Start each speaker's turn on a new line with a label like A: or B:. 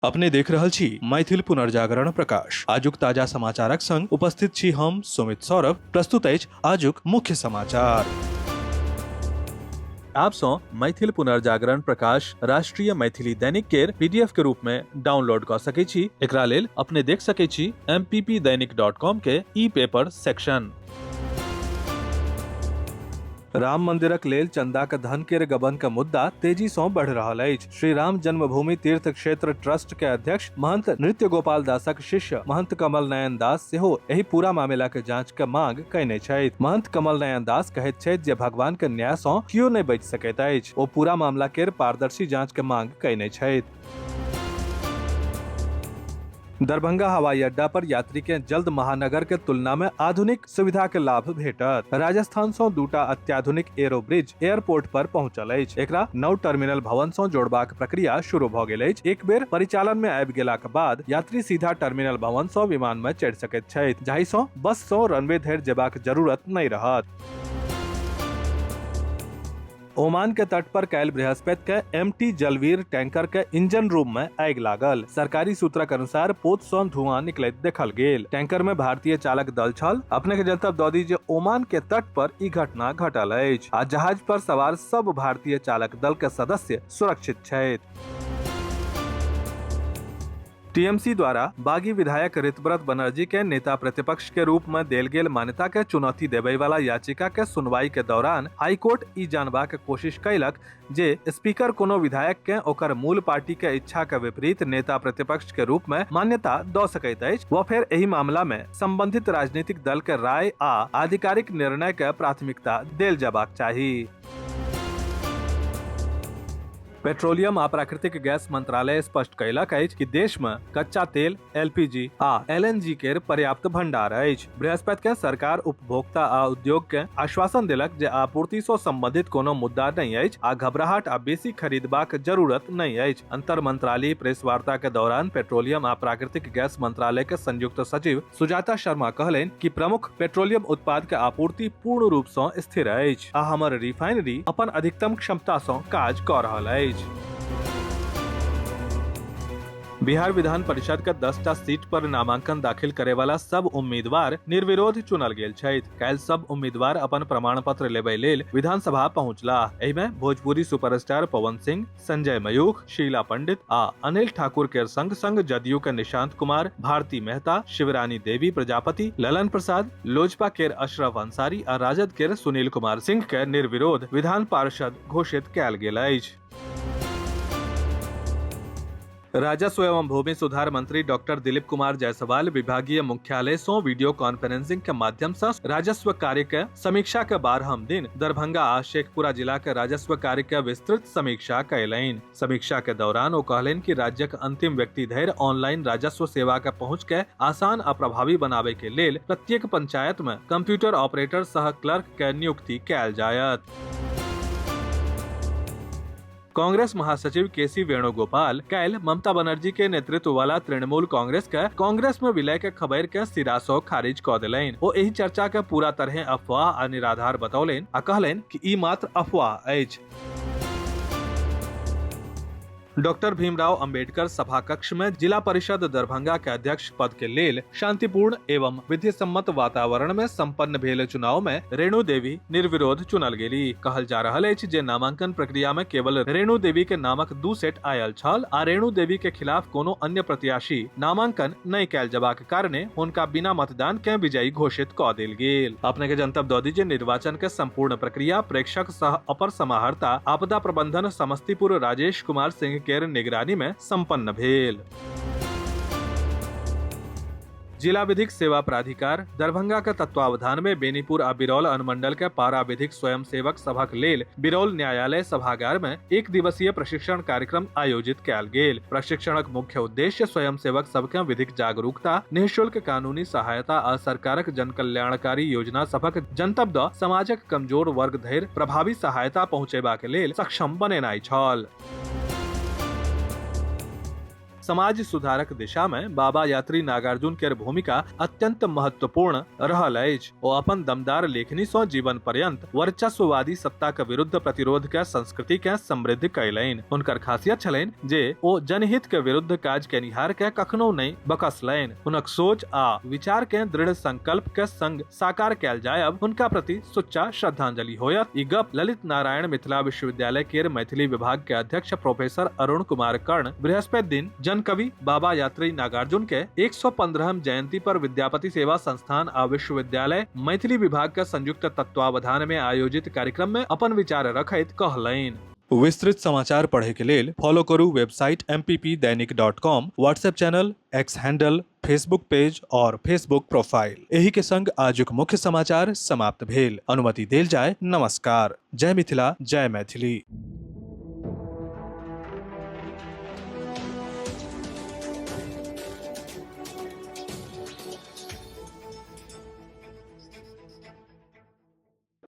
A: अपने देख रहल छी मैथिल पुनर्जागरण प्रकाश। आजुक ताजा समाचारक संग उपस्थित छी हम सुमित सौरभ। प्रस्तुत अछि आजुक मुख्य समाचार। आप सँ मैथिल पुनर्जागरण प्रकाश राष्ट्रीय मैथिली दैनिक केर पीडीएफ के रूप में डाउनलोड कऽ सकै छी। एकरा लेल अपने देख सकै छी mppdainik.com के ई पेपर सेक्शन। राम मंदिरक लेल चंदाक धन केर गबन के मुद्दा तेजी सँ बढ़ि रहल अछि। श्री राम जन्मभूमि तीर्थ क्षेत्र ट्रस्ट के अध्यक्ष महंत नृत्य गोपाल दासक शिष्य महंत कमल नयन दास सेहो एहि पूरा मामिला के जांच के मांग कयने छथि। महंत कमल नयन दास कहैत छथि जे भगवान के न्याय सँ कियो नहि बचि सकैत अछि। ओ पूरा मामला केर पारदर्शी जांच के मांग कयने छथि। दरभंगा हवाई अड्डा पर यात्री के जल्द महानगर के तुलना में आधुनिक सुविधा के लाभ भेटत। राजस्थान सं दूटा अत्याधुनिक एरो ब्रिज एयरपोर्ट पर पहुंचल अछि। एकरा नव टर्मिनल भवन सं जोड़बाक प्रक्रिया शुरू भ गेल अछि। एक बेर परिचालन में आबि गेलाक बाद यात्री सीधा टर्मिनल भवन सं विमान में चढ़ि सकैत छथि, जाहि सं बस सं रनवे धरि जेबाक जरूरत नहि रहत। ओमान के तट पर काल्हि बृहस्पति के एमटी जलवीर टैंकर के इंजन रूम में आगि लागल। सरकारी सूत्रक अनुसार पोत सं धुआं निकलैत देखल गेल। टैंकर में भारतीय चालक दल छल। अपने के जनतब दऽ दी जे ओमान के तट पर ई घटना घटल अछि आ जहाज पर सवार सब भारतीय चालक दल के सदस्य सुरक्षित छथि। टीएमसी द्वारा बागी विधायक ऋतब्रत बनर्जी के नेता प्रतिपक्ष के रूप में देल गेल मान्यता के चुनौती देबय वाला याचिका के सुनवाई के दौरान हाईकोर्ट ई जानबाक कोशिश कयलक जे स्पीकर कोनो विधायक के ओकर मूल पार्टी के इच्छा के विपरीत नेता प्रतिपक्ष के रूप में मान्यता दऽ सकैत अछि व फेर एहि मामला में संबंधित राजनीतिक दल के राय आ आधिकारिक निर्णय के प्राथमिकता देल जयबाक चाही। पेट्रोलियम आ प्राकृतिक गैस मंत्रालय स्पष्ट कयलक अछि कि देश में कच्चा तेल, एलपीजी आ एलएनजी केर पर्याप्त भंडार अछि। बृहस्पति के सरकार उपभोक्ता आ उद्योग के आश्वासन देलक जे आपूर्ति सँ संबंधित कोनो मुद्दा नहि अछि आ घबराहट आ बेसी खरीदबाक जरूरत नहि अछि। अंतर मंत्रालयी प्रेस वार्ता के दौरान पेट्रोलियम आ प्राकृतिक गैस मंत्रालय के संयुक्त सचिव सुजाता शर्मा कहलनि कि प्रमुख पेट्रोलियम उत्पाद के आपूर्ति पूर्ण रूप सँ स्थिर अछि आ हमर रिफाइनरी अपन अधिकतम क्षमता सँ काज कऽ रहल अछि। बिहार विधान परिषद के 10 टा सीट पर नामांकन दाखिल करे वाला सब उम्मीदवार निर्विरोध चुनल गेल छथि। काल्हि सब उम्मीदवार अपन प्रमाण पत्र लेबय लेल विधानसभा पहुंचलाह। एहि में भोजपुरी सुपरस्टार पवन सिंह, संजय मयूख, शीला पंडित आ अनिल ठाकुर के संग संग जदयू के निशांत कुमार, भारती मेहता, शिवरानी देवी प्रजापति, ललन प्रसाद, लोजपा केर अशरफ अंसारी आ राजद केर सुनील कुमार सिंह के निर्विरोध विधान पार्षद घोषित कयल गेल अछि। राजस्व एवं भूमि सुधार मंत्री डॉक्टर दिलीप कुमार जायसवाल विभागीय मुख्यालय सं वीडियो कॉन्फ्रेंसिंग के माध्यम सं राजस्व कार्य के समीक्षा के 12म दिन दरभंगा आ शेखपुरा जिला के राजस्व कार्य के विस्तृत समीक्षा कयलनि। समीक्षा के दौरान ओ कहलनि कि राज्यक अंतिम व्यक्ति धरि ऑनलाइन राजस्व सेवा के पहुंच के आसान आ प्रभावी बनाबय के लेल प्रत्येक पंचायत में कंप्यूटर ऑपरेटर सह क्लर्क के नियुक्ति कयल जायत। कांग्रेस महासचिव के सी वेणुगोपाल काल्हि ममता बनर्जी के नेतृत्व वाला तृणमूल कांग्रेस के कांग्रेस में विलय के खबर के सिरा सं खारिज क देलनि। ओ एहि चर्चा के पूरा तरहे अफवाह आ निराधार बतौलनि आ कहलनि कि ई मात्र अफवाह अछि। डॉक्टर भीमराव अंबेडकर सभा कक्ष में जिला परिषद दरभंगा के अध्यक्ष पद के लेल शांतिपूर्ण एवं विधि सम्मत वातावरण में संपन्न भेल चुनाव में रेणु देवी निर्विरोध चुनल गेली। कहल जा रहल अछि जे नामांकन प्रक्रिया में केवल रेणु देवी के नामक 2 सेट आयल छल आ रेणु देवी के खिलाफ कोनो अन्य प्रत्याशी नामांकन नहि कयल जबाक कारणे हुनका बिना मतदान के विजयी घोषित क देल गेल। अपने के जनतब दऽ दी जे निर्वाचन के संपूर्ण प्रक्रिया प्रेक्षक सह अपर समाहर्ता आपदा प्रबंधन समस्तीपुर राजेश कुमार सिंह केर निगरानी में संपन्न भेल। जिला विधिक सेवा प्राधिकार दरभंगा के तत्वावधान में बेनीपुर आ बिरौल अनुमंडल के पारा विधिक स्वयंसेवक सभक लेल बिरौल न्यायालय सभागार में एक दिवसीय प्रशिक्षण कार्यक्रम आयोजित कयल गेल। प्रशिक्षणक मुख्य उद्देश्य स्वयंसेवक सबके विधिक जागरूकता, निःशुल्क कानूनी सहायता आ सरकारक जनकल्याणकारी योजना सभक जनतब द समाजक कमजोर वर्ग धरि प्रभावी सहायता पहुंचेबाक लेल सक्षम बनेनाइ छल। समाज सुधारक दिशा में बाबा यात्री नागार्जुन केर भूमिका अत्यंत महत्वपूर्ण रहल अछि। ओ अपन दमदार लेखनी सँ जीवन पर्यंत वर्चस्ववादी सत्ता के विरुद्ध प्रतिरोध के संस्कृति के समृद्ध कयलनि। हुनकर खासियत छलनि जे ओ जनहित के विरुद्ध काज केनिहार के कखनो नहि बकसलनि। हुनक सोच आ विचार के दृढ़ संकल्प के संग साकार कयल जायब हुनका प्रति सुच्चा श्रद्धांजलि होयत। ई गप ललित नारायण मिथिला विश्वविद्यालय केर मैथिली विभाग के अध्यक्ष प्रोफेसर अरुण कुमार कर्ण बृहस्पति दिन जनकवि बाबा यात्री नागार्जुन के 115 जयंती पर विद्यापति सेवा संस्थान आ विश्वविद्यालय मैथिली विभाग के संयुक्त तत्वावधान में आयोजित कार्यक्रम में अपन विचार रखैत कहलनि। विस्तृत समाचार पढ़े के लेल फॉलो करू website mppdainik.com, WhatsApp channel, X handle, Facebook page और फेसबुक प्रोफाइल। एही के संग आजुक मुख्य समाचार समाप्त भेल। अनुमति देल जाय। नमस्कार। जय मिथिला, जय मैथिली।